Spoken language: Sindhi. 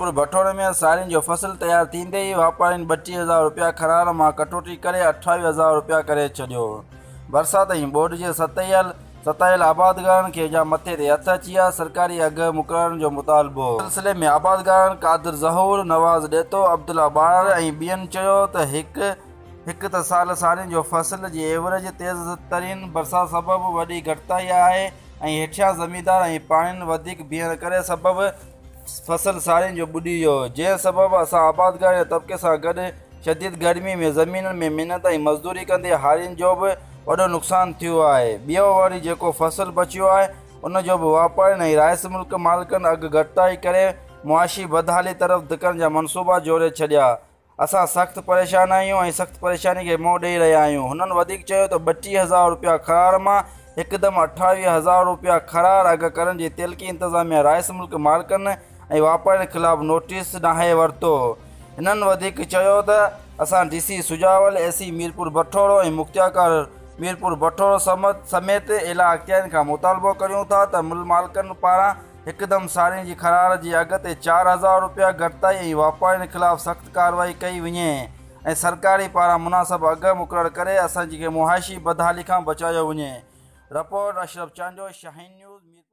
ميرپور بٺورو ۾ سارين جو فصل تيار ٿيندي ئي واپارين 32 هزار رپيا خرار مان ڪٽوتي ڪري 28 هزار رپيا ڪري ڇڏيو. برسات ۽ ٻوڏ جي ستايل آبادگارن کي جا مٿي تي هٿ اچي ويا، سرڪاري اگهه مقررن جو مطالبو. سلسلي ۾ آبادگارن قادر ظهور، نواز ڏيتو، عبدالله ٻارڙ ۽ ٻين چيو ته هڪ هڪ ته سال سارين جو فصل جي ايوريج تيز ترين برسات سبب وڏي گهٽتائي آهي ۽ هيٺيان زميندار ۽ پاڻين وڌيڪ بيهڻ ڪري سبب فصل سارين جو ٻڏي ويو جنهن سبب اسان آبادگار جي طبقي سان گڏ شديد گرمي ۾ زمينن ۾ محنت ۽ مزدوري ڪندي هارين جو به وڏو نقصان ٿيو آهي ٻيو وري جيڪو فصل بچيو آهي ان جو به واپارين ۽ رائس ملڪ مالڪن اگهه گهٽتائي ڪري معاشي بدحالي طرف ڌڪڻ جا منصوبا جوڙي ڇڏيا اسان سخت پريشان آهيون ۽ سخت پريشاني کي منهن ڏئي رهيا آهيون. هنن وڌيڪ چيو ته 32 هزار رپيا خرار مان هڪدم 28 هزار رپيا خرار اگهه ڪرڻ جي تعلقي انتظاميا رائس ملڪ مالڪن ۽ واپارين خلاف نوٽيس ناهي ورتو. هنن وڌيڪ چيو ته اسان D C Sujawal, A C Mirpur Bathoro ۽ مختيارڪار ميرپور بٺورو سميت اعليٰ اختيارين کان مطالبو ڪريون ٿا ته مل مالڪن پاران هڪدم سارين جي خرار جي اگهه تي 4000 رپيا گهٽتائي ۽ واپارين خلاف سخت ڪارروائي ڪئي وڃي ۽ سرڪاري پاران مناسب اگهه مقرر ڪري اسان کي معاشي بدحالي کان بچايو وڃي. Report, Ashraf Chandio, Shaheen news, Mirpur.